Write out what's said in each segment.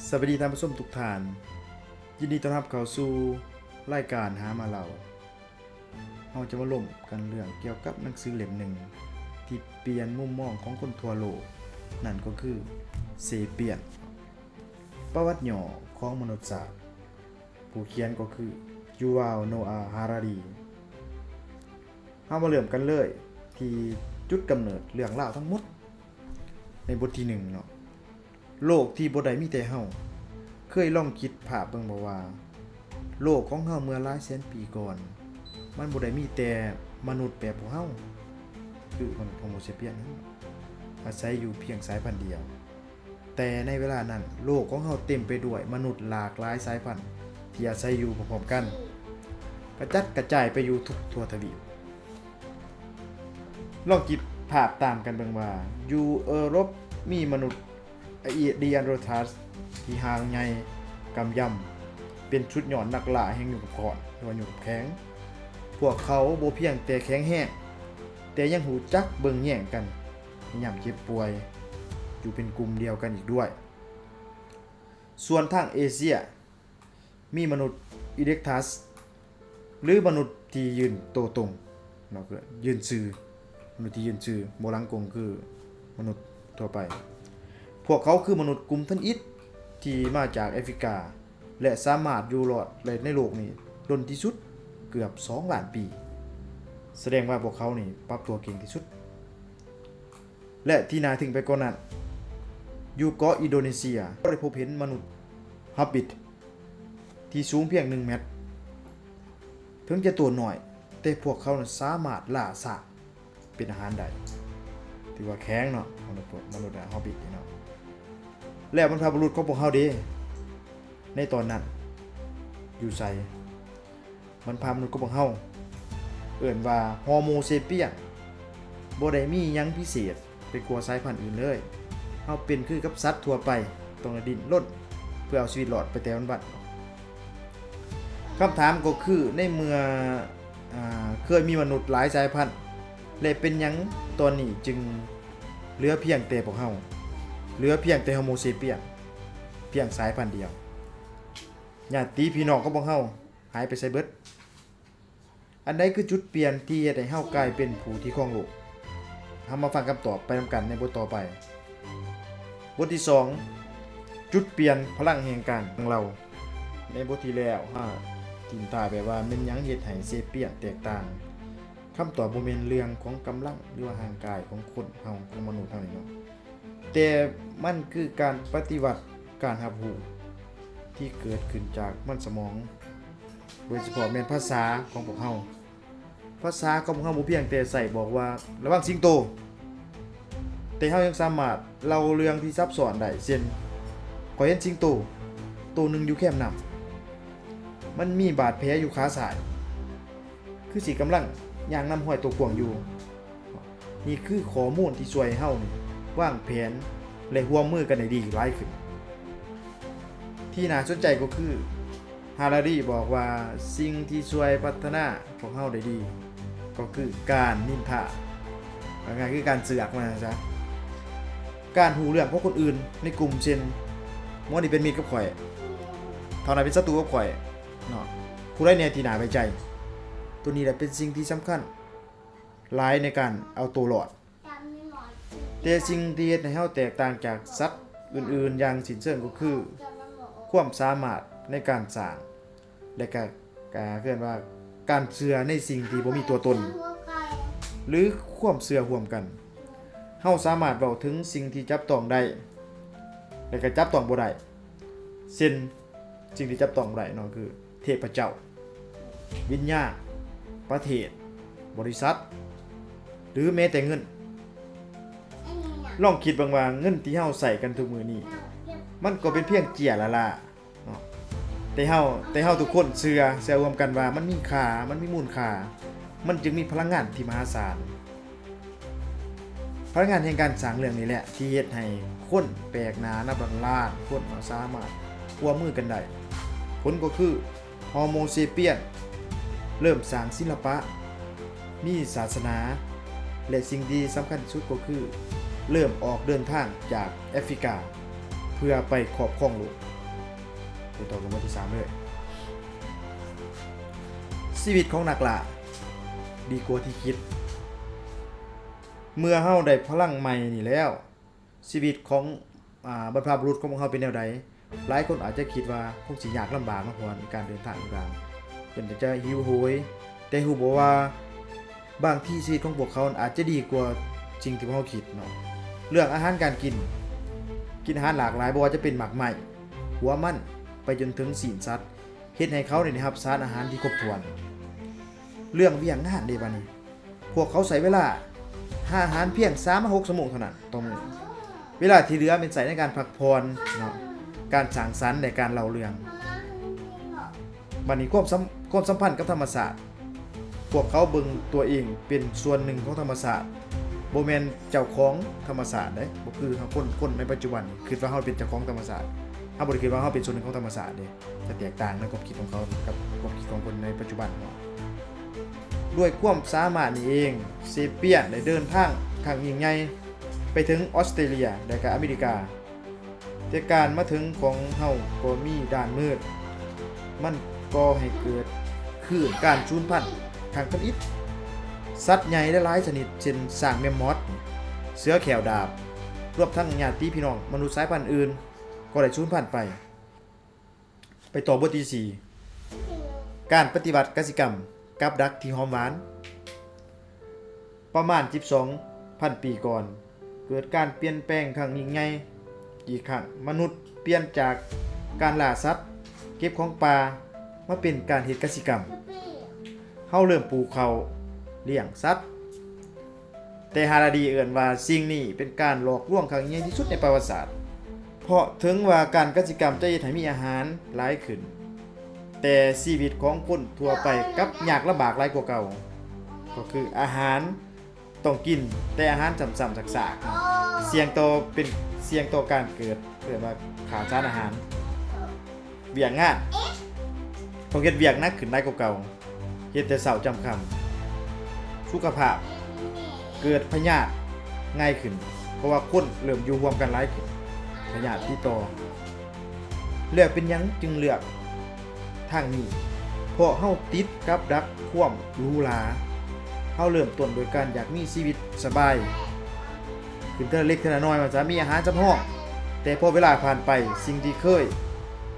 ສະບາຍດີທ່ານຜູ້ຊົມທຸກທ່ານ, ຍິນດີຕ້ອນຮັບເຂົ້າສູ່ລາຍການຫາມາເລົ່າ. ເຮົາຈະມາລົມກັນເລື່ອງກ່ຽວກັບໜັງສືເຫຼັ້ມໜຶ່ງ ທີ່ປ່ຽນມຸມມອງຂອງຄົນທົ່ວໂລກ, ນັ້ນກໍຄືເຊປຽນ, ປະຫວັດຫຍໍ້ຂອງມະນຸດຊາດ. ຜູ້ຂຽນກໍຄື ຢູວາວ ໂນອາ ຮາຣາຣີ. ເຮົາມາເລີ່ມກັນເລີຍທີ່ຈຸດກຳເນີດເລື່ອງລາວທັງໝົດ ໃນບົດທີໜຶ່ງເນາະ. ໂລກທີ່ບໍ່ໄດ້ມີແຕ່ເຮົາ. ເຄີຍລອງຄິດພາບເບິ່ງບໍ່ວ່າ ໂລກຂອງເຮົາເມື່ອຫຼາຍແສນປີກ່ອນ ມັນບໍ່ໄດ້ມີແຕ່ມະນຸດແບບພວກເຮົາ ຄືມະນຸດໂຮໂມເຊປຽນນັ້ນ ອາໄສຢູ່ພຽງສາຍພັນດຽວ. ແຕ່ໃນເວລານັ້ນ ໂລກຂອງເຮົາເຕັມໄປດ້ວຍມະນຸດຫຼາກຫຼາຍສາຍພັນທີ່ອາໄສຢູ່ພ້ອມໆກັນ, ກະຈັດກະຈາຍໄປຢູ່ທຸກທົ່ວທະວີບ. ລອງຄິດພາບຕາມກັນເບິ່ງວ່າ ຢູ່ເອີຣົບມີມະນຸດ Neanderthals ທີ່ຮ່າງໃຫຍ່ກຳຍຳ, ເປັນສຸດຍອດນັກລ່າແຫ່ງຍຸກກຳກ່ອນ ຫຼືວ່າຍຸກກຳແຂງ. ພວກເຂົາບໍ່ພຽງແຕ່ແຂງແຮງ, ແຕ່ຍັງຮູ້ຈັກເບິ່ງແຍງກັນ ຍາມເຈັບປ່ວຍ ຢູ່ເປັນກຸ່ມດຽວກັນອີກດ້ວຍ. ສ່ວນທາງເອເຊຍ ມີມະນຸດ ອີເຣັກຕັສ ຫຼື ມະນຸດທີ່ຢືນໂຕຕົງເນາະ ຄືຢືນຊື່, ມະນຸດທີ່ຢືນຊື່ ບໍ່ຫຼັງກົງຄືມະນຸດທົ່ວໄປ. ພວກເຂົາຄືມະນຸດກຸ່ມທຳອິດທີ່ມາຈາກແອຟຣິກາ ແລະ ສາມາດຢູ່ລອດໄດ້ໃນໂລກນີ້ດົນທີ່ສຸດ ເກືອບສອງລ້ານປີ. ສະແດງວ່າພວກເຂົານີ້ປັບຕົວເກັ່ງທີ່ສຸດ. ແລະ ທີ່ໜ້າທຶ່ງໄປກວ່ານັ້ນ, ຢູ່ເກາະອິນໂດເນເຊຍ ກໍໄດ້ພົບເຫັນມະນຸດຮອບບິດທີ່ສູງພຽງໜຶ່ງແມັດ. ເຖິງຈະຕົວນ້ອຍ, ແຕ່ພວກເຂົານັ້ນສາມາດລ່າຊ້າງເປັນອາຫານໄດ້. ຖືວ່າແຂງເນາະ, ມະນຸດ, ມະນຸດຮອບບິດນີ້ເນາະ. ແລ້ວບັນພະບຸລຸດຂອງພວກເຮົາເດ ໃນຕອນນັ້ນ ຢູ່ໃສ? ບັນພະບຸລຸດຂອງພວກເຮົາ ເອີ້ນວ່າໂຮໂມເຊປຽນ, ບໍ່ໄດ້ມີຫຍັງພິເສດໄປກວ່າສາຍພັນອື່ນເລີຍ. ເຮົາເປັນຄືກັບສັດທົ່ວໄປ, ຕ້ອງໄດ້ດີ້ນລົນເພື່ອເອົາຊີວິດລອດໄປແຕ່ວັນໆ. ຄຳຖາມກໍຄື ໃນເມື່ອ ອາ ເຄີຍມີມະນຸດຫຼາຍສາຍພັນ ແລະ ເປັນຫຍັງຕອນນີ້ຈຶ່ງເຫຼືອພຽງແຕ່ພວກເຮົາ, ເຫຼືອພຽງແຕ່ໂຮໂມເຊປຽນ ພຽງສາຍພັນດຽວ? ຍາດຕິພີ່ນ້ອງຂອງພວກເຮົາຫາຍໄປໃສເບິດ? ອັນໃດຄືຈຸດປ່ຽນທີ່ເຮັດໃຫ້ເຮົາກາຍເປັນຜູ້ທີ່ຄອງໂລກ? ເຮົາມາຟັງຄຳຕອບໄປນຳກັນໃນບົດຕໍ່ໄປ. ບົດທີສອງ, ຈຸດປ່ຽນພະລັງແຫ່ງການເອົາ. ໃນບົດທີ່ແລ້ວ ເຮົາຖິ້ມທ້າຍໄປວ່າ ແມ່ນຫຍັງເຮັດໃຫ້ເຊປຽນແຕກຕ່າງ? ຄຳຕອບບໍ່ແມ່ນເລື່ອງຂອງກຳລັງ ຫຼືວ່າຮ່າງກາຍຂອງຄົນເຮົາ, ຂອງມະນຸດເຮົານີ້ເນາະ. ແຕ່ມັນຄືການປະຕິວັດການຮັບຮູ້ທີ່ເກີດຂຶ້ນຈາກມັນສະໝອງ, ໂດຍສະເພາະແມ່ນພາສາຂອງພວກເຮົາ. ພາສາຂອງພວກເຮົາບໍ່ພຽງແຕ່ໃຊ້ບອກວ່າ ລະວັງສິງໂຕ, ແຕ່ເຮົາຍັງສາມາດເລົ່າເລື່ອງທີ່ຊັບຊ້ອນໄດ້, ເຊັ່ນ ຂ້ອຍເຫັນສິງໂຕໂຕໜຶ່ງຢູ່ແຄມນ້ຳ, ມັນມີບາດແຜຢູ່ຂາຊ້າຍ. ຄືຊິກຳລັງຍ່າງນຳຮອຍໂຕກວາງຢູ່. ນີ້ຄືຂໍ້ມູນທີ່ຊ່ວຍໃຫ້ເຮົານີ້ວາງແຜນ ແລະ ຮ່ວມມືກັນໄດ້ດີຫຼາຍຂຶ້ນ. ທີ່ໜ້າສົນໃຈກໍຄື ຮາຣາຣີບອກວ່າ ສິ່ງທີ່ຊ່ວຍພັດທະນາພວກເຮົາໄດ້ດີ ກໍຄືການນິນທາ, ເອົາງ່າຍຄືການເສືອກວ່າຊັ້ນຊະ. ການຮູ້ເລື່ອງຂອງຄົນອື່ນໃນກຸ່ມ ເຊັ່ນ ໝໍນີ້ເປັນມິດກັບຂ້ອຍ, ເທົ່ານັ້ນເປັນສັດຕູກັບຂ້ອຍ. ເນາະ ຜູ້ໃດແດ່ທີ່ໜ້າໄວ້ໃຈ? ໂຕນີ້ແຫຼະເປັນສິ່ງທີ່ສຳຄັນຫຼາຍໃນການເອົາໂຕລອດ. ແຕ່ສິ່ງທີ່ເຮັດໃຫ້ເຮົາແຕກຕ່າງຈາກສັດອື່ນໆຢ່າງສິ້ນເຊີງກໍຄື ຄວາມສາມາດໃນການສ້າງ ແລະ ກະ ກະເອີ້ນວ່າ ການເຊື່ອໃນສິ່ງທີ່ບໍ່ມີຕົວຕົນ ຫຼື ຄວາມເຊື່ອຮ່ວມກັນ. ເຮົາສາມາດເວົ້າເຖິງສິ່ງທີ່ຈັບຕ້ອງໄດ້ ແລະ ກະຈັບຕ້ອງບໍ່ໄດ້ ເຊັ່ນ ສິ່ງທີ່ຈັບຕ້ອງບໍ່ໄດ້ເນາະ ຄືເທບພະເຈົ້າ, ວິນຍານ, ປະເທດ, ບໍລິສັດ ຫຼື ແມ້ແຕ່ເງິນ. ລອງຄິດເບິ່ງວ່າເງິນທີ່ເຮົາໃຊ້ກັນທຸກມື້ນີ້ ມັນກໍເປັນພຽງເຈ້ຍລ້າໆເນາະ ແຕ່ເຮົາ ແຕ່ເຮົາທຸກຄົນເຊື່ອ ເຊື່ອຮ່ວມກັນວ່າມັນມີຄ່າ, ມັນມີມູນຄ່າ, ມັນຈຶ່ງມີພະລັງງານທີ່ມະຫາສານ. ພະລັງງານແຫ່ງການສ້າງເລື່ອງນີ້ແຫຼະ ທີ່ເຮັດໃຫ້ຄົນແປກໜ້ານັບລ້ານໆຄົນເນາະ ສາມາດຮ່ວມມືກັນໄດ້. ຜົນກໍຄື ໂຮໂມເຊປຽນ ເລີ່ມສ້າງສິລະປະ, ມີສາສະໜາ ແລະ ສິ່ງທີ່ສຳຄັນທີ່ສຸດກໍຄື ເລີ່ມອອກເດີນທາງຈາກແອຟຣິກາ ເພື່ອໄປຄອບຄອງໂລກ. ໄປຕໍ່ກັບບົດທີສາມເລີຍ. ຊີວິດຂອງນັກລ່າດີກວ່າທີ່ຄິດ. ເມື່ອເຮົາໄດ້ພະລັງໃໝ່ນີ້ແລ້ວ, ຊີວິດຂອງ ອາ ບັນພະບຸລຸດຂອງພວກເຮົາເປັນແນວໃດ? ຫຼາຍຄົນອາດຈະຄິດວ່າຄົງຊິຍາກລຳບາກເນາະ, ເພາະວ່າມີການເດີນທາງຕ່າງໆ ເພິ່ນກໍຈະຫິວໂຫຍ, ແຕ່ຮູ້ບໍ່ວ່າ ບາງທີຊີວິດຂອງພວກເຂົາອາດຈະດີກວ່າສິ່ງທີ່ພວກເຮົາຄິດເນາະ. ເລື່ອງອາຫານການກິນ, ກິນອາຫານຫຼາກຫຼາຍ, ບໍ່ວ່າຈະເປັນໝາກໄມ້, ຫົວມັນ, ໄປຈົນເຖິງຊີ້ນສັດ, ເຮັດໃຫ້ເຂົາໄດ້ຮັບສານອາຫານທີ່ຄົບຖ້ວນ. ເລື່ອງວຽກງານເດ ບາດນີ້, ພວກເຂົາໃຊ້ເວລາຫາອາຫານພຽງສາມມາຫົກຊົ່ວໂມງເທົ່ານັ້ນຕໍ່ມື້. ເວລາທີ່ເຫຼືອແມ່ນໃຊ້ໃນການພັກຜ່ອນເນາະ, ການສ້າງສັນ ແລະ ການເລົ່າເລື່ອງ. ບັດນີ້ຄວາມສຳ ຄວາມສຳພັນກັບທຳມະຊາດ, ພວກເຂົາເບິ່ງຕົວເອງເປັນສ່ວນໜຶ່ງຂອງທຳມະຊາດ, ບໍ່ແມ່ນເຈົ້າຂອງທຳມະຊາດເດ້. ບໍ່ຄືເຮົາ ຄົນ ຄົນໃນປັດຈຸບັນນີ້ຄິດວ່າເຮົາເປັນເຈົ້າຂອງທຳມະຊາດ, ເຮົາບໍ່ໄດ້ຄິດວ່າເຮົາເປັນສ່ວນໜຶ່ງຂອງທຳມະຊາດເດ້. ຈະແຕກຕ່າງໃນຄວາມຄິດຂອງເຂົາກັບຄວາມຄິດຂອງຄົນໃນປັດຈຸບັນເນາະ. ດ້ວຍຄວາມສາມາດນີ້ເອງ, ເຊປຽນໄດ້ເດີນທາງຄັ້ງຍິ່ງໃຫຍ່ໄປເຖິງອອສເຕຣເລຍ ແລະ ກະອາເມລິກາ. ແຕ່ການມາເຖິງຂອງເຮົາກໍມີດ້ານມືດ. ມັນກໍ່ໃຫ້ເກີດຄື້ນການສູນພັນຄັ້ງທຳອິດ. ສັດໃຫຍ່ຫຼາຍໆຊະນິດ ເຊັ່ນ ຊ້າງແມມມອດ, ເສືອແຂ້ວດາບ, ລວມທັງຍາດຕິພີ່ນ້ອງມະນຸດສາຍພັນອື່ນ ກໍໄດ້ສູນພັນໄປ. ໄປຕໍ່ບົດທີສີ່ ການປະຕິວັດກະສິກຳກັບດັກທີ່ຫອມຫວານ. ປະມານສິບສອງພັນປີກ່ອນ, ເກີດການປ່ຽນແປງຄັ້ງຍິ່ງໃຫຍ່ອີກຄັ້ງ. ມະນຸດປ່ຽນຈາກການລ່າສັດ, ເກັບຂອງປ່າ ມາເປັນການເຮັດກະສິກຳ. ເຮົາເລີ່ມປູກເຂົ້າ, ລ້ຽງສັດ, ແຕ່ຮາລາດີເອີ້ນວ່າສິ່ງນີ້ເປັນການຫຼອກລວງຄັ້ງໃຫຍ່ທີ່ສຸດໃນປະຫວັດສາດ, ເພາະເຖິງວ່າການກະສິກຳຈະເຮັດໃຫ້ມີອາຫານຫຼາຍຂຶ້ນ, ແຕ່ຊີວິດຂອງຄົນທົ່ວໄປກັບຍາກລຳບາກຫຼາຍກວ່າເກົ່າ. ກໍຄືອາຫານຕ້ອງກິນແຕ່ອາຫານຊ້ຳໆຊາກໆ, ສ່ຽງຕໍ່ ເປັນ ສ່ຽງຕໍ່ການເກີດ ເອີ້ນວ່າຂາດສານອາຫານ. ວຽກງານ ຕ້ອງເຮັດວຽກໜັກຂຶ້ນຫຼາຍກວ່າເກົ່າ, ເຮັດແຕ່ເຊົ້າຈຳຄ່ຳ. ສຸຂະພາບ ເກີດພະຍາດງ່າຍຂຶ້ນ ເພາະວ່າຄົນເລີ່ມຢູ່ຮ່ວມກັນຫຼາຍຂຶ້ນ, ພະຍາດຕິດຕໍ່. ແລ້ວເປັນຫຍັງຈຶ່ງເລືອກທາງນີ້? ເພາະເຮົາຕິດກັບດັກຄວາມຫຼູຫຼາ. ເຮົາເລີ່ມຕົ້ນໂດຍການຢາກມີຊີວິດສະບາຍ ຂຶ້ນເທື່ອລະເລັກເທື່ອລະນ້ອຍ, ວ່າຈະມີອາຫານສຳຮອງ, ແຕ່ພໍເວລາຜ່ານໄປ, ສິ່ງທີ່ເຄີຍ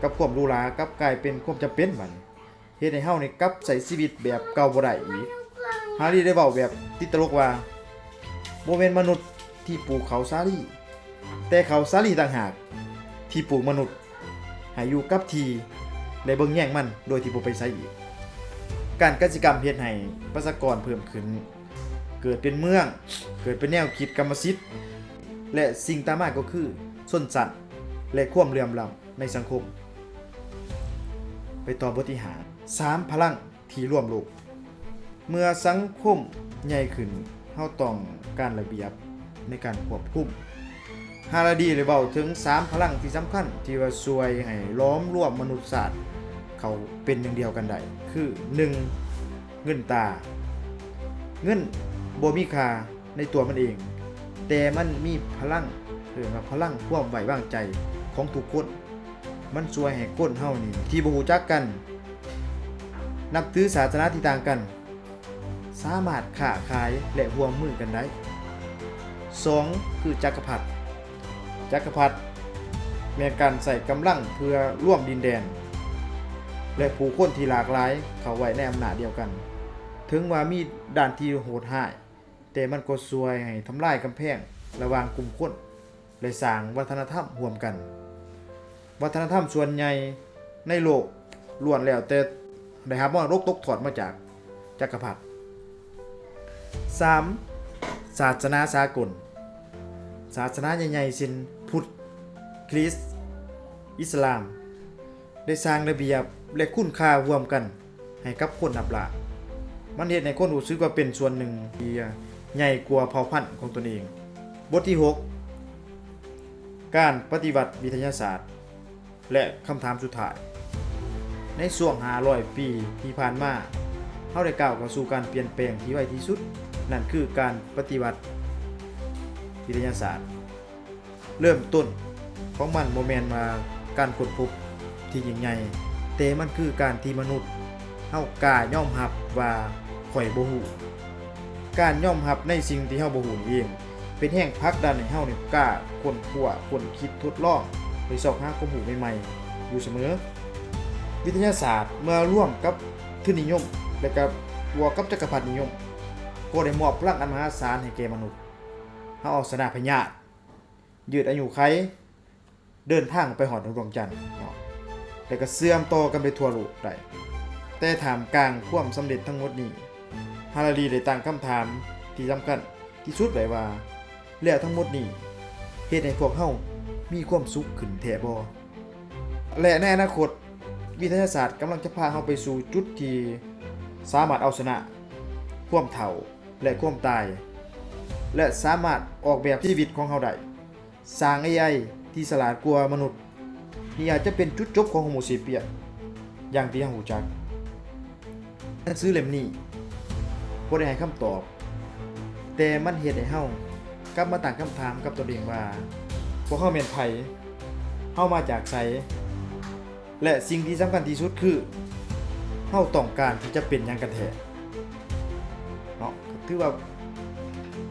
ກັບຄວາມຫຼູຫຼາກັບກາຍເປັນຄວາມຈຳເປັນ. ບັດນີ້ເຮັດໃຫ້ເຮົານີ້ກັບໃຊ້ຊີວິດແບບເກົ່າບໍ່ໄດ້ອີກ. ຮາຣີໄດ້ເວົ້າແບບຕິດຕະຫຼົກວ່າ, ບໍ່ແມ່ນມະນຸດທີ່ປູກເຂົ້າສາລີ, ແຕ່ເຂົ້າສາລີຕ່າງຫາກທີ່ປູກມະນຸດໃຫ້ຢູ່ກັບທີ່ ແລະ ເບິ່ງແຍງມັນໂດຍທີ່ບໍ່ໄປໃສອີກ. ການກະສິກຳເຮັດໃຫ້ປະຊາກອນເພີ່ມຂຶ້ນ, ເກີດເປັນເມືອງ, ເກີດເປັນແນວຄິດກຳມະສິດ ແລະ ສິ່ງຕາມມາກໍຄືຊົນຊັ້ນ ແລະ ຄວາມເຫຼື່ອມລ້ຳໃນສັງຄົມ. ໄປຕໍ່ບົດທີຫ້າ ສາມພະລັງທີ່ລວມໂລກ. ເມື່ອສັງຄົມໃຫຍ່ຂຶ້ນ, ເຮົາຕ້ອງການລະບຽບໃນການຄວບຄຸມ. ຮາລາດີໄດ້ເວົ້າເຖິງສາມພະລັງທີ່ສຳຄັນທີ່ວ່າຊ່ວຍໃຫ້ຫຼອມລວມມະນຸດຊາດເຂົ້າເປັນໜຶ່ງດຽວກັນໄດ້ ຄື ໜຶ່ງ ເງິນຕາ. ເງິນບໍ່ມີຄ່າໃນຕົວມັນເອງ, ແຕ່ມັນມີພະລັງ, ເອີ້ນວ່າພະລັງຄວາມໄວ້ວາງໃຈຂອງທຸກຄົນ. ມັນຊ່ວຍໃຫ້ຄົນເຮົານີ້ທີ່ບໍ່ຮູ້ຈັກກັນ, ນັບຖືສາສະໜາທີ່ຕ່າງກັນ, ສາມາດຄ້າຂາຍ ແລະ ຮ່ວມມືກັນໄດ້. ສອງ ຄືຈັກກະພັດ. ຈັກກະພັດແມ່ນການໃຊ້ກຳລັງເພື່ອລວມດິນແດນ ແລະ ຜູ້ຄົນທີ່ຫຼາກຫຼາຍເຂົ້າໄວ້ໃນອຳນາດດຽວກັນ. ເຖິງວ່າມີດ້ານທີ່ໂຫດຮ້າຍ, ແຕ່ມັນກໍຊ່ວຍໃຫ້ທຳລາຍກຳແພງລະຫວ່າງກຸ່ມຄົນ ແລະ ສ້າງວັດທະນະທຳຮ່ວມກັນ. ວັດທະນະທຳສ່ວນໃຫຍ່ໃນໂລກລ້ວນແລ້ວແຕ່ໄດ້ຮັບມໍລະດົກຕົກທອດມາຈາກຈັກກະພັດ. ສາມ ສາສະໜາສາກົນ. ສາສະໜາໃຫຍ່ໆ ເຊັ່ນ ພຸດ, ຄຣິດ, ອິດສະລາມ ໄດ້ສ້າງລະບຽບ ແລະ ຄຸນຄ່າຮ່ວມກັນ ໃຫ້ກັບຄົນນັບລ້ານ. ມັນເຮັດໃຫ້ຄົນຮູ້ສຶກວ່າເປັນສ່ວນໜຶ່ງທີ່ໃຫຍ່ກວ່າເຜົ່າພັນຂອງຕົນເອງ. ບົດທີຫົກ ການປະຕິວັດວິທະຍາສາດ ແລະ ຄຳຖາມສຸດທ້າຍ. ໃນຊ່ວງຫ້າຮ້ອຍປີທີ່ຜ່ານມາ, ເຮົາໄດ້ກ້າວເຂົ້າສູ່ການປ່ຽນແປງທີ່ໄວທີ່ສຸດ, ນັ້ນຄືການປະຕິວັດວິທະຍາສາດ. ເລີ່ມຕົ້ນຂອງມັນບໍ່ແມ່ນວ່າການຄົ້ນພົບ ທີ່ຍິ່ງໃຫຍ່, ແຕ່ມັນຄືການທີ່ມະນຸດເຮົາກ້າຍອມຮັບວ່າຂ້ອຍບໍ່ຮູ້. ການຍອມຮັບໃນສິ່ງທີ່ເຮົາບໍ່ຮູ້ນີ້ເອງ ເປັນແຮງຜັກດັນໃຫ້ເຮົານີ້ກ້າຄົ້ນຄວ້າ, ຄົ້ນຄິດ, ທົດລອງ ແລະ ຊອກຫາຄວາມຮູ້ໃໝ່ໆຢູ່ສະເໝີ. ວິທະຍາສາດເມື່ອລວມກັບທຶນນິຍົມ ແລະ ກະບວກກັບຈັກກະພັດນິຍົມ ກໍໄດ້ມອບພະລັງອັນມະຫາສານໃຫ້ແກ່ມະນຸດ. ເຮົາເອົາຊະນະພະຍາດ, ຢືດອາຍຸໄຂ, ເດີນທາງໄປຮອດດວງຈັນເນາະ ແລະ ກະເຊື່ອມຕໍ່ກັນໄປທົ່ວໂລກໄດ້. ແຕ່ທ່າມກາງຄວາມສຳເລັດທັງໝົດນີ້, ຮາລາລີໄດ້ຕັ້ງຄຳຖາມທີ່ສຳຄັນທີ່ສຸດໄວ້ວ່າ ແລ້ວທັງໝົດນີ້ເຮັດໃຫ້ພວກເຮົາມີຄວາມສຸກຂຶ້ນແທ້ບໍ່? ແລະ ໃນອະນາຄົດ, ວິທະຍາສາດກຳລັງຈະພາເຮົາໄປສູ່ຈຸດທີ່ສາມາດເອົາຊະນະຄວາມເຖົ້າ ແລະ ຄວາມຕາຍ ແລະ ສາມາດອອກແບບຊີວິດຂອງເຮົາໄດ້. ສ້າງເອໄອທີ່ສະຫຼາດກວ່າມະນຸດ ນີ້ອາດຈະເປັນຈຸດຈົບຂອງໂຮໂມເຊປຽນ ຢ່າງທີ່ເຮົາຮູ້ຈັກ. ໜັງສືເຫຼັ້ມນີ້ບໍ່ໄດ້ໃຫ້ຄຳຕອບ, ແຕ່ມັນເຮັດໃຫ້ເຮົາກັບມາຕັ້ງຄຳຖາມກັບຕົນເອງວ່າ ພວກເຮົາແມ່ນໃຜ? ເຮົາມາຈາກໃສ? ແລະ ສິ່ງທີ່ສຳຄັນທີ່ສຸດຄື ເຮົາຕ້ອງການທີ່ຈະເປັນຫຍັງກັນແທ້? ເນາະ, ຖືວ່າ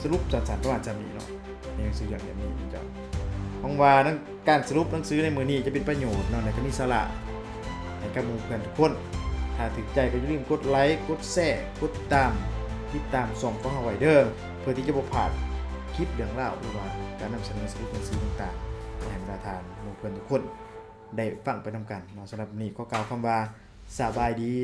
ສະຫຼຸບສັ້ນໆປະມານສ່ຳນີ້ເນາະ ໃນໜັງສືເລື່ອງນີ້ເຈົ້າ. ຫວັງວ່າໜັງ ການສະຫຼຸບໜັງສືໃນມື້ນີ້ຈະເປັນປະໂຫຍດເນາະ ແລະ ກະມີສາລະໃຫ້ກັບໝູ່ເພື່ອນທຸກຄົນ. ຖ້າຖືກໃຈກໍຢ່າລືມກົດໄລ, ກົດແຊ, ກົດຕາມ, ຕິດຕາມຊ່ອງຂອງເຮົາໄວ້ເດີ ເພື່ອທີ່ຈະບໍ່ພາດຄລິບເລື່ອງລາວ ຫຼືວ່າການນຳສະເໜີສະຫຼຸບໜັງສືຕ່າງໆ ໃຫ້ບັນດາທ່ານໝູ່ເພື່ອນທຸກຄົນໄດ້ຟັງໄປນຳກັນເນາະ. ສຳລັບມື້ນີ້ຂໍກ່າວຄຳວ່າ ສະບາຍດີ.